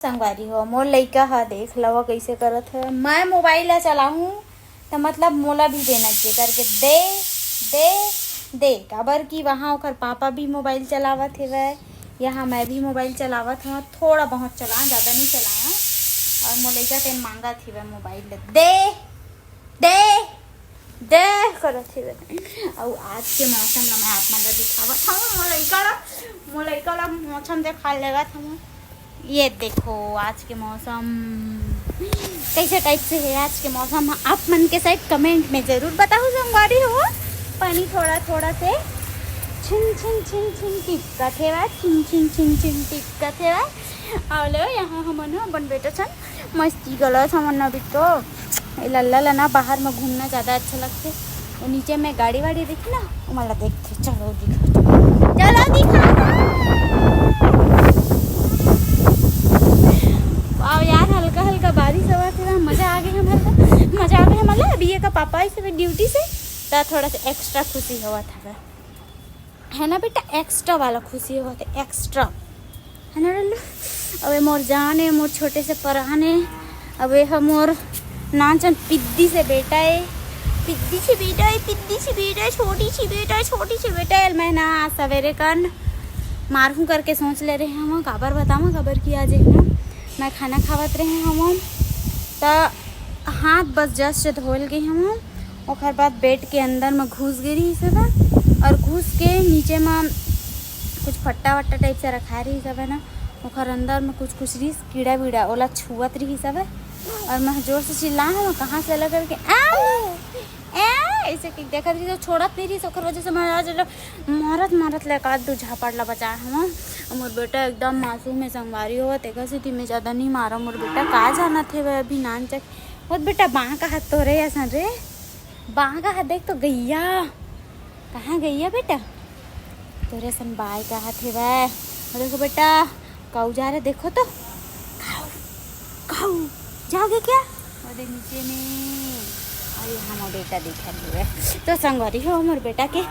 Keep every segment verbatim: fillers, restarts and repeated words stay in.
संगवारी हो, मोर लइका ह देख लव कइसे करत हे। मैं मोबाइल ला चलाहूँ त मतलब मोला भी देना चाहिए करके दे दे दे, काबर कि वहाँ ओकर पापा भी मोबाइल चलावत हेवय, यहाँ मैं भी मोबाइल चलावत हवं, थोड़ा बहुत चलाएँ, ज़्यादा नहीं चलाएँ। और मोर लइका के मांगत हेवय मोबाइल, दे दे दे करत हेवय। अउ आज के मौसम ला मैं आप मन ला दिखावत हवं, मोर लइका ला, मोर लइका ला मौसम देखा लेवत हवं। ये देखो आज के मौसम कैसे टाइप से है। आज के मौसम आप मन के साइड कमेंट में जरूर बताओ संगवारी हो। पानी थोड़ा थोड़ा से छिन छिन छिन छिन टिपकत हेवय, छिन छिन छिन छिन टिपकत हेवय। अउ लो यहाँ हमन ह अपन बेटा सन मस्ती गलत हमन न बिट्टो। ए लल्ला ला ना बाहर में घूमना ज्यादा अच्छा लगथे। वो नीचे में गाड़ी वाड़ी दिखे ना, वो मला देखथे। चलो दिखा, चलो दिखा। वाह यार, हल्का हल्का बारिश होवत हे, मजा आ गई हमला, मजा आ गई हमला। अभी ये का पापा आइस ड्यूटी से, त थोड़ा सा एक्स्ट्रा खुशी होवत हवे, है ना बेटा? एक्स्ट्रा वाला खुशी होवत हे, एक्स्ट्रा, है ना लल्लू? अबे मोर जान है, मोर छोटे से परान है। अबे हम मोर नानचन पिद्दी से बेटा है, पिद्दी से बेटा है, पिद्दी से बेटा है, छोटी सी बेटा है, छोटी सी बेटा है। मैं ना आज सवेरे कन मारहूँ करके सोच ले रहे हवं, काबर बतावं, काबर कि आज एक ना मैं खाना खावत रहे हवं, त हाथ बस जस्ट धोल गई हवं, ओकर बाद बेड के अंदर में घुस गई रही सब, और घुस के नीचे में कुछ फट्टा वट्टा टाइप से रखा रही सब है ना, ओकर अंदर में कुछ कुछ रही कीड़ा वीड़ा, ओला छुअत रही सब है। और मैं जोर से चिल्ला हूँ, कहाँ से लगा करके, आ ए, ऐसे कि देखत रही तो छोड़त नहीं रही, ओकर वजह से मैं आज मारत मारत ले का दू झापड़ ला बचाए हूँ। मोर बेटा एकदम मासूम है संगवारी हो, तेकर सेती मैं ज्यादा नहीं मारा। मोर बेटा का जानत हे वह अभी नानचक। मोर बेटा बाँह का हाथ तोरे असन रे, बाँह का हाथ देख तो गैया, कहाँ गैया बेटा? तोरे असन बाय का हाथ हे वह। देखो बेटा, काऊ जा रहे, देखो तो। काऊ, काऊ, जाओगे क्या? ओदे नीचे में। और यहाँ मोर बेटा दिखा दिए। तो संगवारी हो, मोर बेटा के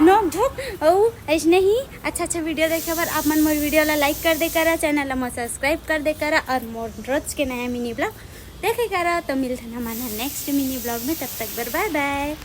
नोक झोंक अउ ऐसने ही अच्छा अच्छा वीडियो देखे बर आप मन मोर वीडियो ला लाइक कर दे करा, चैनल ला मोर सब्सक्राइब कर दे करा और मोर रोज के नया मिनी ब्लॉग देखे करा। तो मिलथन हमन नेक्स्ट मिनी ब्लॉग में, तब तक बर बाय बाय।